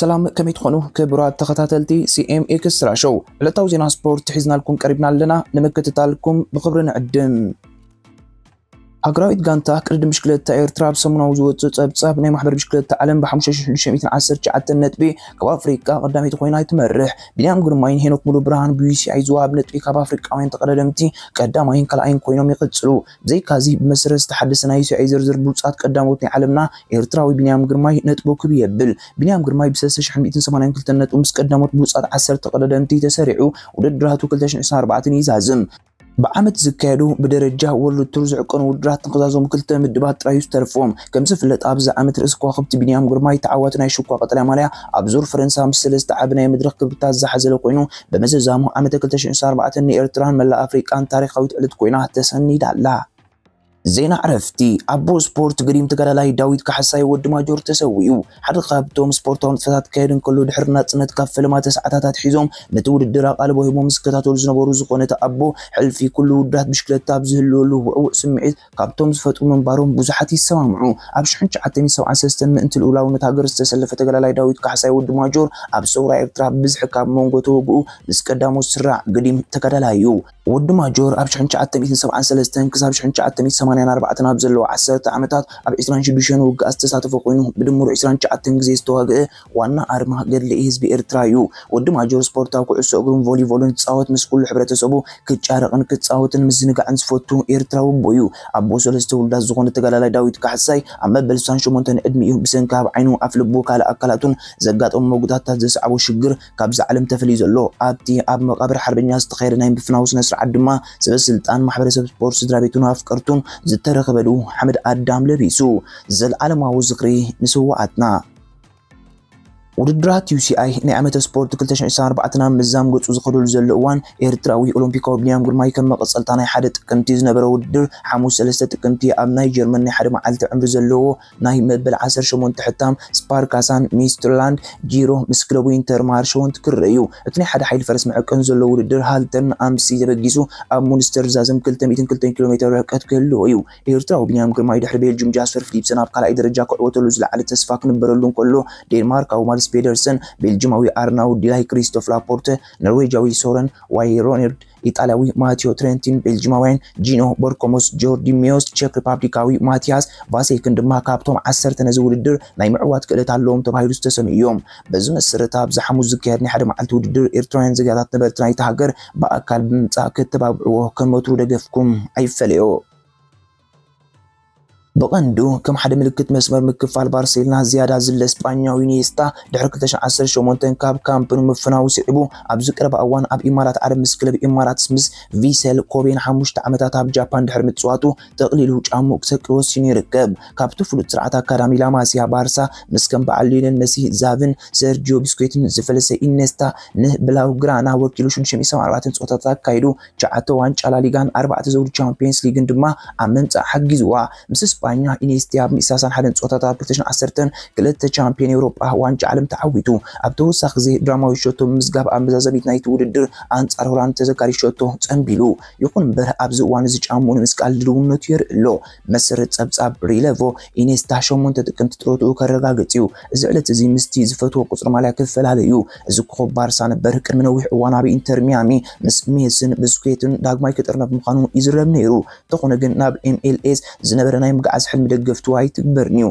ሰላም፣ ከመይ ትኾኑ ክቡራት ተኸታተልቲ ሲ ኤም ኤክስትራ ሾው? ዕለታዊ ዜና ስፖርት ሒዝናልኩም ቀሪብና ኣለና፣ ንምክትታልኩም ብኽብሪ ንዕድም። ሃገራዊት ጋንታ ቅድድም ብሽክለታ ኤርትራ ኣብ ሰሙናዊ ዝወጽእ ጸብጻብ ናይ ማሕበር ብሽክለታ ዓለም ብሓሙሽተ ሽሕ ሽዱሽተ ሚእትን ዓሰርተ ትሽዓተን ነጥቢ ካብ ኣፍሪቃ ቀዳመይቲ ኮይና ትመርሕ። ቢንያም ግርማይን ሄኖክ ሙሉ ብርሃን ብዩሲኣይ ዝወሃብ ነጥቢ ካብ ኣፍሪቃውያን ተቐዳደምቲ ቀዳማይን ካልኣይን ኮይኖም ይቕጽሉ። ብዘይካዚ ብመሰረት ዝተሓደሰ ናይ ዩሲኣይ ዝርዝር ብሉጻት ቀዳሞት ናይ ዓለምና ኤርትራዊ ቢንያም ግርማይ ነጥቡ ክብ የብል። ቢንያም ግርማይ ብ ሰለስተ ሽሕን ሚእትን ሰማንያን ክልተን ነጥቡ ምስ ቀዳሞት ብሉጻት ዓሰርተ ተቐዳደምቲ ተሰሪዑ ውድድራቱ ክልተ ሽሕን ዕስራን ኣርባዕተን ይዛዝም። ብዓመት ዝካየዱ ብደረጃ ወርልድ ቱር ዝዕቀኑ ውድድራት ንክዛዘሙ ክልተ ምድባት ጥራይ እዩ ዝተርፎም። ከም ዝፍለጥ ኣብዚ ዓመት ርእሲ ከዋኽብቲ ቢንያም ግርማይ ተዓዋቲ ናይ ሽኳ ቀጠልያ ማልያ ኣብ ዙር ፈረንሳ ምስ ሰለስተ ዓቢ ናይ መድረኽ ክብርታት ዝሓዘለ ኮይኑ ብመዘዛሙ ዓመተ ክልተ ሽሕን ዕስራን ኣርባዕተን ንኤርትራን መላእ ኣፍሪቃን ታሪኻዊት ዕለት ኮይና ተሰኒዳ ኣላ። ዜና ዕረፍቲ። ኣቦ ስፖርት ግሪም ተጋዳላይ ዳዊት ካሕሳይ ወዲ ማጆር ተሰዊኡ። ሓደ ካብቶም ስፖርታዊ ንጥፈታት ክካየድ እንከሎ ድሕሪ ናጽነት ካብ ፈለማ ተስዓታት ኣትሒዞም ነቲ ውድድር ኣቓልቦ ሂቦም ዝከታተሉ ዝነበሩ ዝኾነ እቲ ኣቦ ሕልፊ ኩሉ ውድድራት ብሽክለታ ኣብ ዝህልወሉ ውዕውዕ ስምዒት ካብቶም ዝፈጥሩ ምንባሮም ብዙሓት ይሰማምዑ። ኣብ ሽሕን ትሽዓተ ሚእትን ሰብዓን ሰለስተን ምእንቲ ልኡላውነት ሃገር ዝተሰለፈ ተጋዳላይ ዳዊት ካሕሳይ ወዲ ማጆር ኣብ ሰውራ ኤርትራ ብብዝሒ ካብ መንጎ ተወግኡ ምስ ቀዳሞት ስራዕ ግዲም ተጋዳላይ እዩ። ወዲ ማጆር ኣብ ሽሕን ትሽዓተ ሚእትን ሰብዓን ሰለስተን ክሳብ ሽሕን ትሽዓተ ሚእትን ሰማንያን ኣርባዕተን ኣብ ዘለዉ ዓሰርተ ዓመታት ኣብ ዕስራን ሽዱሽተን ውግኣት ዝተሳተፈ ኮይኑ ብድምሩ ዕስራን ትሽዓተን ግዜ ዝተዋግአ ዋና ኣርማ ገድሊ ህዝቢ ኤርትራ እዩ። ወዲ ማጆር ስፖርታዊ ኩዕሶ እግርን ቮሊቦልን ዝጻወት ምስ ኩሉ ሕብረተሰቡ ክጫረቕን ክጻወትን ምዝንጋዕን ዝፈቱ ኤርትራዊ ኣቦ እዩ። ኣቦ ሰለስተ ውሉዳት ዝኾነ ተጋዳላይ ዳዊት ካሕሳይ ኣብ መበል ስሳን ሸሞንተን ዕድሚኡ ብሰንኪ ኣብ ዓይኑ ኣፍልቡ ካልእ ኣካላቱን ዘጋጠሙ መጉዳታት ዘስዓቦ ሽግር ካብዛ ዓለም ተፈልዩ ዘሎ ኣብቲ ኣብ መቓብር ሓርበኛ ዝተኻየደ ናይ ምፍናው ስነ ስርዓት ድማ ሰበ ስልጣን ማሕበረሰብ ስፖርት ስድራ ቤቱን ኣፍቀርቱን ዝተረኸበሉ ሓመድ ኣዳም ለቢሱ። ዘልዓለማዊ ዝኽሪ ንስውኣትና። ውድድራት ዩ ሲ ኣይ ናይ ዓመተ ስፖርት ክልተ ሽሕን ዕስራን ኣርባዕተን ኣብ ምዛም ገጹ ዝኸደሉ ዘሎ እዋን ኤርትራዊ ኦሎምፒካዊ ቢንያም ግርማይ ከም መቐጸልታ ናይ ሓደ ጥቅምቲ ዝነበረ ውድድር ሓሙስ ሰለስተ ጥቅምቲ ኣብ ናይ ጀርመን ናይ ሓደ መዓልቲ ዕምሪ ዘለዎ ናይ መበል ዓሰርተ ሸሞንተ ሕታም ስፓርካሳን ሚስትላንድ ጂሮ ምስ ክለቡ ኢንተር ማርሸወንት ክረዩ። እቲ ናይ ሓደ ሓይሊ ፈረስ መዐቀን ዘሎ ውድድር ሃልተርን ኣምሲ ተበጊሱ ኣብ ሙንስተር ዛዘም ክልተ ሚእትን ክልተን ኪሎ ሜትር ርሕቀት ክህልዎ እዩ። ኤርትራዊ ቢንያም ግርማይ ድሕሪ ቤልጅም ጃስፐር ፊሊፕሰን ኣብ ካልኣይ ደረጃ ክዕወተሉ ዝለዓለ ተስፋ ክንበረሉ እንከሎ ዴንማርካዊ ማድስ ፔደርሰን፣ ቤልጅማዊ ኣርናውድ ዲላይ፣ ክሪስቶፍ ላፖርተ፣ ኖርዌጃዊ ሶረን ዋይሮኔርድ፣ ኢጣልያዊ ማቲዮ ትሬንቲን፣ ቤልጅማውያን ጂኖ ቦርኮሞስ፣ ጆርዲ ሜዮስ፣ ቼክ ሪፓብሊካዊ ማቲያስ ቫሴክን ድማ ካብቶም ዓሰርተ ነዚ ውድድር ናይ ምዕዋት ክእለት ኣለዎም ተባሂሉ ዝተሰምዩ እዮም። በዚ መሰረት ኣብዚ ሓሙስ ዝካየድ ናይ ሓደ መዓልቲ ውድድር ኤርትራውያን ዜጋታት ነበርቲ ናይቲ ሃገር ብኣካል ብምምጻእ ክተባብዕዎ ከም ወትሩ ደገፍኩም ኣይፈለዮ። ብቐንዱ ከም ሓደ ምልክት መስመር ምክፋል ባርሴሎና ዝያዳ ዝለ ስጳኛዊ ኢኒየስታ ድሕሪ ክልተ ሽሕን ዓሰርተ ሸሞንተን ካብ ካምፕ ኑ ምፍናው ስዒቡ ኣብዚ ቀረባ እዋን ኣብ ኢማራት ዓረብ ምስ ክለብ ኢማራትስ ምስ ቪሰል ኮቤን ሓሙሽተ ዓመታት ኣብ ጃፓን ድሕሪ ምጽዋቱ ጠቕሊሉ ጫምኡ ክሰቅል ወሲኑ ይርከብ። ካብቲ ፍሉጥ ስርዓት ኣካዳሚ ላማሲያ ባርሳ ምስ ከም በዓል ሊዮነል መሲ፣ ዛቪን፣ ሰርጂዮ ቢስኩዌትን ዝፈለሰ ኢኔስታ ንብላውግራና ወኪሉ ሽዱሽተ ሚእቲ ሰብዓን ኣርባዕተን ጸወታታት ኣካይዱ ትሽዓተ ዋንጫ ላሊጋን ኣርባዕተ ዘውዲ ቻምፒየንስ ሊግን ድማ ኣብ ምምጻእ ሓጊዝዋ። ምስ ስጳኛ ኢኔስታ ኣብ ሚእቲ ሰላሳን ሓደን ጸወታታት ኣብ ክልተ ሽሕን ዓሰርተን ክልተ ቻምፒዮን ኤውሮጳ ዋንጫ ዓለም ተዓዊቱ። ኣብ ተወሳኺ ግዜ ድራማዊ ሸቶ ብምምዝጋብ ኣብ መዛዘሚት ናይቲ ውድድር ኣንጻር ሆላንድ ተዘካሪ ሸቶ ጸንቢሉ። ይኹን እምበር ኣብዚ እዋን እዚ ጫምኡ ንምስቃል ድልውነቱ የርኢ ኣሎ። መሰረት ጸብጻብ ሪለቮ ኢኔስታ ሸሞንተ ጥቅምቲ ጥሮትኡ ከረጋግጽ እዩ። እዚ ዕለት እዚ ምስቲ ዝፈትዎ ቁጽሪ ማልያ ክፈላለ እዩ። እዚ ኮኾብ ባርሳ ነበር ቅድሚ ነዊሕ እዋን ኣብ ኢንተር ሚያሚ ምስ ሜስን ብስኩዌትን ዳግማይ ክጥርነፍ ምዃኑ ይዝረብ ነይሩ። እንተኾነ ግን ናብ ኤም ኤል ኤስ ዝነበረ ናይ ምግዓዝ ሕልሚ ደገፍቱ ኣይትግበርን እዩ።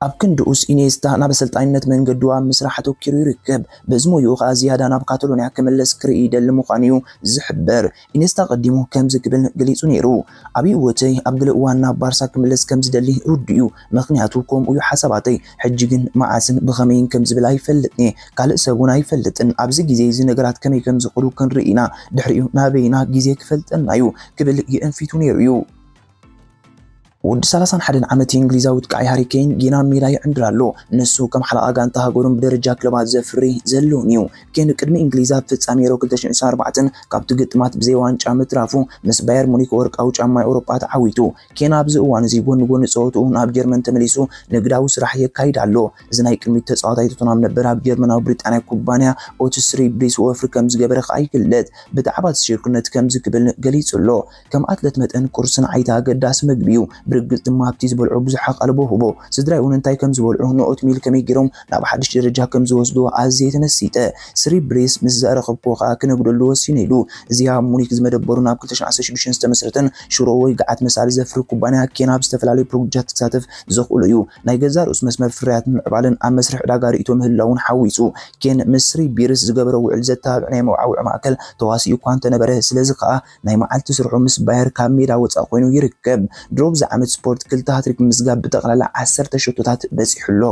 ኣብ ክንድኡስ ኢኔስታ ናብ ኣሰልጣኝነት መንገዱ ኣብ ምስራሕ ኣተኪሩ ይርከብ። በዚ ሞይኡ ኸኣ ዝያዳ ናብ ካታሎንያ ክምለስ ክርኢ ይደሊ ምዃኑ እዩ ዝሕበር። ኢኔስታ ቀዲሙ ከምዚ ክብል ገሊጹ ነይሩ፣ ኣብ ህይወተይ ኣብ ገለ እዋን ናብ ባርሳ ክምለስ ከም ዝደሊ ርዱእ እዩ፣ ምኽንያቱ ከምኡ እዩ ሓሳባተይ። ሕጂ ግን መዓስን ብኸመይን ከም ዝብል ኣይፈልጥን እየ። ካልእ ሰብ እውን ኣይፈልጥን። ኣብዚ ግዜ እዚ ነገራት ከመይ ከም ዝኸዱ ክንርኢ ኢና። ድሕሪኡ ናበይና ግዜ ክፈልጠና እዩ ክብል የእንፊቱ ነይሩ እዩ። ወዲ ሰላሳን ሓደን ዓመት እንግሊዛዊ ኣጥቃዓይ ሃሪ ኬን ጌና ኣብ ሜዳ ይዕንድር ኣሎ። ንሱ ከም ሓለቓ ጋንታ ሃገሩን ብደረጃ ክለባት ዘፍሪ ዘለውን እዩ። ኬን ቅድሚ እንግሊዝ ኣብ ፍጻሜ ዩሮ ክልተ ሽሕን ዕስራን ኣርባዕተን ካብቲ ግጥማት ብዘይ ዋንጫ ምትራፉ ምስ ባየር ሙኒክ ወርቃዊ ጫማ ኤውሮጳ ተዓዊቱ። ኬን ኣብዚ እዋን እዚ ጎኒ ጎኒ ጸወትኡ ናብ ጀርመን ተመሊሱ ንግዳዊ ስራሕ የካይድ ኣሎ። እዚ ናይ ቅድሚት ተጻዋታይ ቶተንሃም ነበር ኣብ ጀርመናዊ ብሪጣንያ ኩባንያ ኦትስሪ ብሪስ ወፍሪ ከም ዝገበረ ከኣ ይግለጽ። ብዛዕባ እቲ ሽርክነት ከምዚ ክብል ገሊጹ ኣሎ። ከም ኣትለት መጠን ቁርሲ ንዓይ እቲ ኣገዳሲ መግቢ እዩ። ብርግጽ ድማ ኣብቲ ዝበልዖ ብዙሕ ኣቓልቦ ህቦ። ስድራይ እውን እንታይ ከም ዝበልዑ፣ ንኦት ሚል ከመይ ገይሮም ናብ ሓድሽ ደረጃ ከም ዝወስድዎ ኣዝየ ተመሲጠ። ስሪ ብሬስ ምስ ዘረኸብኩዎ ከኣ ክነግደሉ ወሲነ ኢሉ። እዚ ኣብ ሙኒክ ዝመደበሩ ናብ ክልተ ሽሕን ዓሰርተ ሽዱሽተን ዝተመስረተን ሽሮ ወይ ገዓት መሳሊ ዘፍሪ ኩባንያ ኬን ኣብ ዝተፈላለዩ ፕሮጀክት ክሳተፍ ዘኽእሎ እዩ። ናይ ገዛእ ርእሱ መስመር ፍርያት ንምዕባልን ኣብ መስርሕ ዕዳጋ ርእይቶ ምህላውን ሓዊሱ። ኬን ምስ ስሪ ብሬስ ዝገበሮ ውዕል ዘተባብዕ ናይ መወዓውዒ ማእከል ተዋሲኡ እኳ እንተነበረ፣ ስለዚ ከኣ ናይ መዓልቲ ስርሑ ምስ ባየር ካብ ሜዳ ወጻኢ ኮይኑ ይርከብ። ድሮ ብዚ ዓመት ስፖርት ክልተ ሃትሪክ ብምምዝጋብ ብጠቕላላ ዓሰርተ ሸቶታት በጺሑ ኣሎ።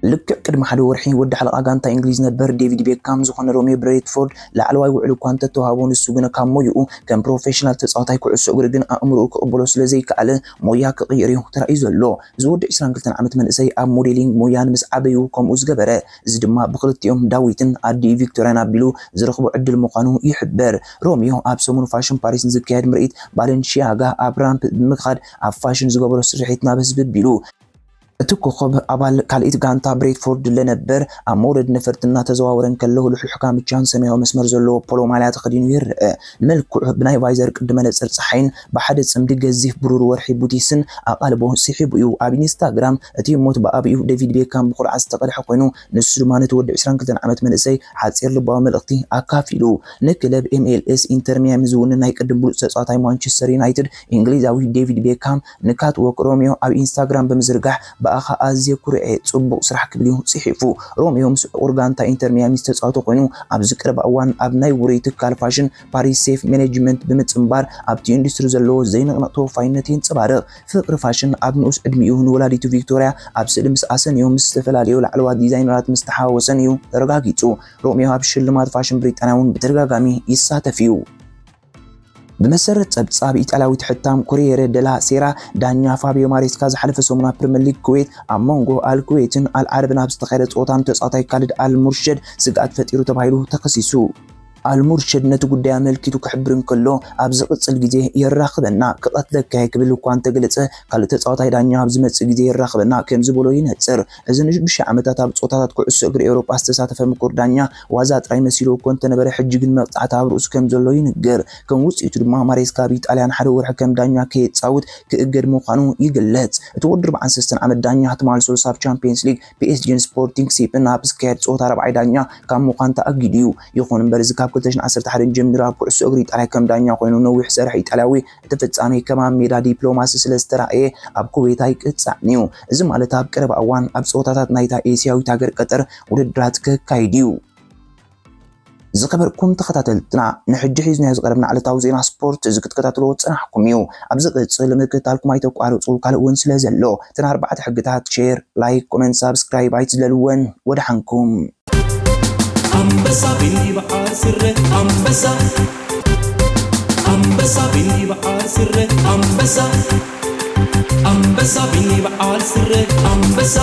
ልክዕ ቅድሚ ሓደ ወርሒ ወዲ ሓለቓ ጋንታ እንግሊዝ ነበር ዴቪድ ቤካም ዝኾነ ሮሜ ብሬድፎርድ ላዕለዋይ ውዕል እኳ እንተተዋህቦ፣ ንሱ ግን ካብ ሞያኡ ከም ፕሮፌሽናል ተጻዋታይ ኩዕሶ እግሪ ግን ኣእምሮኡ ክቕበሎ ስለ ዘይከኣለ ሞያ ክቕይር እዩ ተራእዩ ዘሎ። እዚ ወዲ ዕስራን ክልተን ዓመት መንእሰይ ኣብ ሞዴሊንግ ሞያን ምስ ዓበዩ ከምኡ ዝገበረ፣ እዚ ድማ ብክልቲኦም ዳዊትን ኣዲኡ ቪክቶርያን ኣቢሉ ዝረኽቦ ዕድል ምዃኑ ይሕበር። ሮሚዮ ኣብ ሰሙኑ ፋሽን ፓሪስ ንዝካየድ ምርኢት ባለንሺያጋ ኣብ ራምፕ ብምኻድ ኣብ ፋሽን ዝገበሮ ስርሒት ናብ ህዝቢ ኣቢሉ። እቲ ኮኸብ ኣባል ካልኢት ጋንታ ብሬድፎርድ ለነበር ኣብ መውረድ ነፈርቲ እናተዘዋወረ እንከሎ ልሕሉሕ ካምቻን ሰማያዊ መስመር ዘለዎ ፖሎ ማልያ ተኸዲኑ ይረአ። መልክዑ ብናይ ቫይዘር ቅዲ መነጽር ጸሓይን ብሓደ ጽምዲ ገዚፍ ብሩር ወርሒ ቡቲስን ኣቓልቦ ስሒቡ እዩ። ኣብ ኢንስታግራም እቲ ህሞት ብኣቢኡ ዴቪድ ቤካም ብኹርዓት ዝተቐድሐ ኮይኑ፣ ንሱ ድማ ነቲ ወዲ ዕስራን ክልተን ዓመት መንእሰይ ሓጺር ልባዊ መልእኽቲ ኣካፊሉ። ንክለብ ኤምኤልኤስ ኢንተር ሚያሚ ዝውንን ናይ ቅድም ብሉጽ ተጻዋታይ ማንቸስተር ዩናይትድ እንግሊዛዊ ዴቪድ ቤካም ንካትዎክ ሮሚዮ ኣብ ኢንስታግራም ብምዝርጋሕ፣ "ብኣኻ ኣዝየ ኩሩዕ እየ፣ ጽቡቕ ስራሕ" ክብል እዩ ጽሒፉ። ሮሚዮ ምስ ዕቑር ጋንታ ኢንተር ሚያሚ ዝተጻወተ ኮይኑ፣ ኣብዚ ቀረባ እዋን ኣብ ናይ ውሩይ ትካል ፋሽን ፓሪስ ሴፍ ማኔጅመንት ብምጽንባር፣ ኣብቲ ኢንዱስትሪ ዘለዎ ዘይንቕነቕ ተወፋይነት የንጸባርቕ። ፍቕሪ ፋሽን ኣብ ንኡስ ዕድሚኡ ንወላዲቱ ቪክቶርያ ኣብ ስእሊ ምስ ኣሰንዮ ምስ ዝተፈላለዩ ላዕለዋት ዲዛይነራት ምስ ተሓዋወሰን እዩ ተረጋጊጹ። ሮሚዮ ኣብ ሽልማት ፋሽን ብሪጣንያ እውን ብተደጋጋሚ ይሳተፍ እዩ። ብመሰረት ጸብጻብ ኢጣልያዊት ሕታም ኮሪየረ ደላ ሴራ፣ ዳኛ ፋቢዮ ማሬስካ ዝሓለፈ ሰሙን ኣብ ፕሪምየር ሊግ ኩዌት ኣብ መንጎ ኣል ኩዌትን ኣል ዓረብን ኣብ ዝተኻየደ ጸወታ ንተጻዋታይ ካልድ ኣል ሙርሸድ ስግኣት ፈጢሩ ተባሂሉ ተኸሲሱ። ኣል ሙርሸድ ነቲ ጉዳይ ኣመልኪቱ ክሕብር እንከሎ፣ "ኣብ ዝቕጽል ግዜ የራኽበና፣ ክቐትለካ እየ" ክብል እኳ እንተገለጸ፣ ካልእ ተጻዋታይ ዳኛ ኣብ ዝመጽእ ግዜ የራኽበና ከም ዝበሎ ይነጽር። እዚ ንሽዱሽተ ዓመታት ኣብ ጸወታታት ኩዕሶ እግሪ ኤውሮጳ ዝተሳተፈ ምኩር ዳኛ ዋዛ ጥራይ መሲሉ እኮ እንተነበረ፣ ሕጂ ግን መቕጻዕቲ ኣብ ርእሱ ከም ዘሎ ይንገር። ከም ውጽኢቱ ድማ ማሬስካ ኣብ ኢጣልያ ንሓደ ወርሒ ከም ዳኛ ከየጻውት ክእገድ ምዃኑ ይግለጽ። እቲ ወዲ ኣርባዓን ሰለስተን ዓመት ዳኛ ትማሊ ሰሉስ ኣብ ቻምፒየንስ ሊግ ፒኤስጂን ስፖርቲንግ ሴፕን ኣብ ዝካየድ ጸወታ ራብዓይ ዳኛ ካብ ምዃን ተኣጊዱ እዩ። ይኹን እምበር፣ እዚ ካብ ክልተ ሽሕን ዓሰርተ ሓደን ጀሚሩ ኣብ ኩዕሶ እግሪ ኢጣልያ ከም ዳኛ ኮይኑ ነዊሕ ዝሰርሐ ኢጣልያዊ፣ እቲ ፍጻሜ ከም ኣብ ሜዳ ዲፕሎማሲ ስለ ዝተራእየ ኣብ ኩዌት ኣይቅጻዕን እዩ። እዚ ማለት ኣብ ቀረባ እዋን ኣብ ጸወታታት ናይታ ኤስያዊት ሃገር ቀጠር ውድድራት ከካይድ እዩ። ዝኸበርኩም ተኸታተልትና፣ ንሕጂ ሒዝናዮ ዝቐረብና ዕለታዊ ዜና ስፖርት እዚ ክትከታተልዎ ዝጸናሕኩም እዩ። ኣብ ዝቕጽል ምክትታልኩም ኣይተቋርጹ፣ ካልእ እውን ስለ ዘሎ። እተን ኣርባዕተ ሕግታት ሼር፣ ላይክ፣ ኮመንት፣ ሳብስክራይብ ኣይትዝለልወን። ወደሓንኩም። ኣንበሳ ቢኒ በዓል ስረ ኣንበሳ ኣንበሳ ቢኒ በዓል ስረ ኣንበሳ ኣንበሳ ቢኒ በዓል ስረ ኣንበሳ